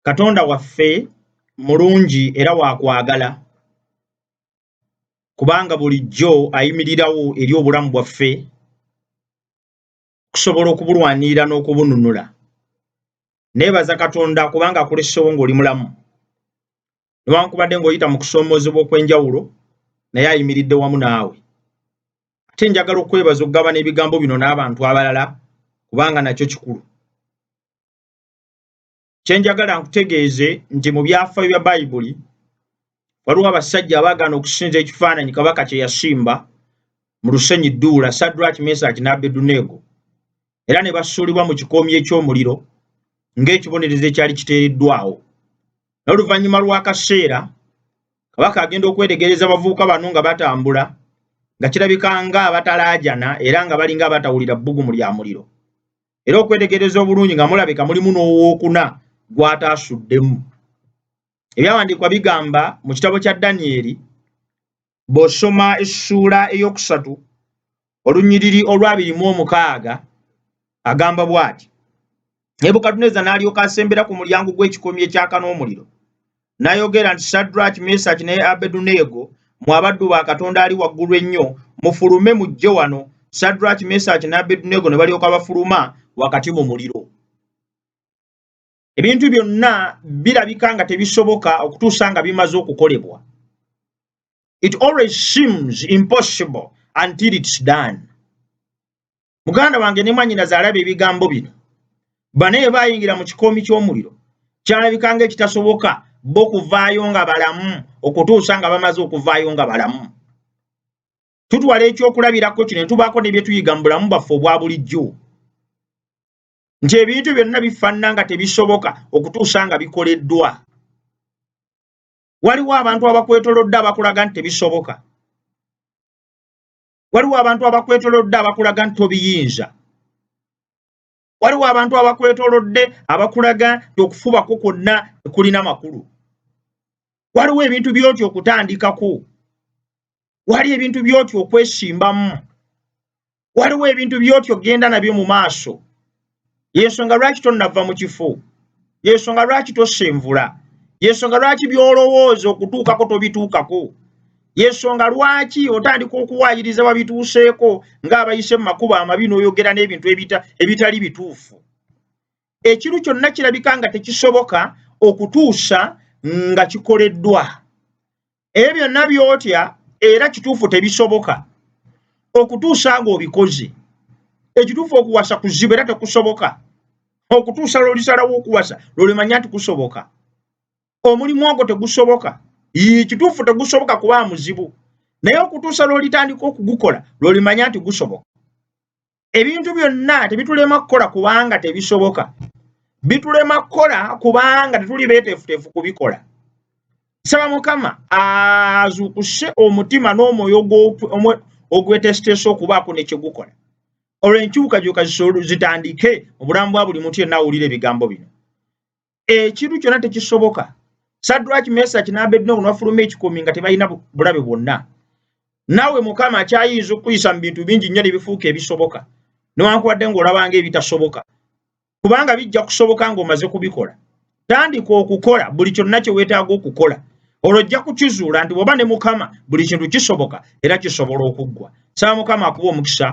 Katonda waffe mulungi era wa kwagala kubanga bulijjo ayimirirawo eri obulamu bwaffe okusobola okubulwanirira n'okubununula. Neebaza Katonda kubanga akulesewo ng'oli mulamu. Newankubadde ng'oyita mu kusoomoozebwa okw'enjawulo naye ayimiridde wamu naawe. Ate njagala okwebaza okugabana ebigambo bino n'abantu abalala kubanga nakyo kikulu. Kye njagala nkutegeeze nti mu byafaayo bya Bayibuli waliwo abasajja abaagaana okusinza ekifaananyi kabaka kye yasimba mu lusenyi Dduula, Sadraki, Mesaki ne Abeduneego, era ne basuulibwa mu kikoomi eky'omuliro ng'ekibonerezo ekyali kiteereddwawo. N'oluvannyuma lw'akaseera, kabaka agenda okwetegereza abavubuka bano nga batambula nga kirabika nga abatalaajana era nga balinga abatawulira bbugumu lya muliro. Era okwetegereza obulungi nga mulabika mulimu n'owookuna gw'ataasuddemu. Ebyawandiikibwa bigamba mu kitabo kya Danyeri, bw'osoma essuula eyokusatu olunyiriri olwabiri mu omukaaga agamba bw'ati: Nebukadduneeza n'alyoka asembera ku mulyango gw'ekikoomi ekyaka n'omuliro, n'ayogera nti, Sadraki, Mesaki ne Abeduneego, mmwe abaddu ba Katonda ali waggulu ennyo, mufulume mujje wano. Sadraki, Mesaki ne Abeduneego ne balyoka bafuluma wakati mu muliro. Ebintu byonna birabika nga tebisoboka okutuusa nga bimaze okukolebwa. It always seems impossible until it's done. Muganda wange ne mwannyinaze alaba ebigambo bino. Bano baayingira mu kikoomi ky'omuliro. Kyalabika ng'ekitasoboka bo kuvaayo nga balamu okutuusa nga bamaze okuvaayo nga balamu. Tutwala ekyokulabirako kino ne tubaako ne bye tuyiga mu bulamu bwaffe obwa bulijjo. Nti ebintu byonna bifaanana nga tebisoboka okutuusa nga bikoleddwa. Waliwo abantu abakwetolodde abakulaga nti tebisoboka. Waliwo abantu abakwetolodde abakulaga nti tobiyinza. Waliwo abantu abakwetolodde abakulaga nti okufubako kwonna tekulina makulu. Waliwo ebintu by'otya okutandikako. Waliwo ebintu by'otya okwesimbamu. Waliwo ebintu by'otya okugenda nabyo mu maaso. Y'ensonga lwaki tonnava mu kifo. Y'ensonga lwaki tosenvula. Y'ensonga lwaki by'olowooza okutuukako tobituukako. Y'ensonga lwaki otandika okuwaayiriza babituuseeko ng'abayise mu makubo amabi n'oyogera n'ebintu ebitali bituufu. Ekintu kyonna kirabika nga tekisoboka okutuusa nga kikoleddwa. Ebyo byonna by'otya era kituufu tebisoboka okutuusa ng'obikoze. Ekituufu okuwasa kuzibu era tekusoboka okutuusa lw'olisalawo okuwasa lw'olimanya nti kusoboka. Omulimu ogwo tegusoboka. Yii kituufu tegusoboka kuba muzibu naye okutuusa lw'olitandika okugukola lw'olimanya nti gusoboka. Ebintu byonna tebitulema kukola kubanga tebisoboka. Bitulema kukola kubanga tetuli beeteefuteefu kubikola. Nsaba Mukama azuukuse omutima n'omwoyo ogweteeseteese okubaako ne kye gukola. Olwo enkyukakyuka zitandike mu bulamu bwa buli muntu yenna awulira ebigambo bino. Ekintu kyonna tekisoboka. Sadraki, Mesaki ne Abeduneego ne bafuluma ekikoomi nga tebalina bulabe bwonna. Naawe Mukama akyayinza okukuyisa mu bintu bingi nnyo ne bifuuka ebisoboka newankubadde ng'olaba ng'ebitasoboka kubanga bijja kusoboka ng'omaze kubikola. Tandika okukola buli kyonna kye weetaaga okukola olwo ojja kukizuula nti bw'oba ne Mukama buli kintu kisoboka era kisobola okuggwa. Saba Mukama akuwe omukisa.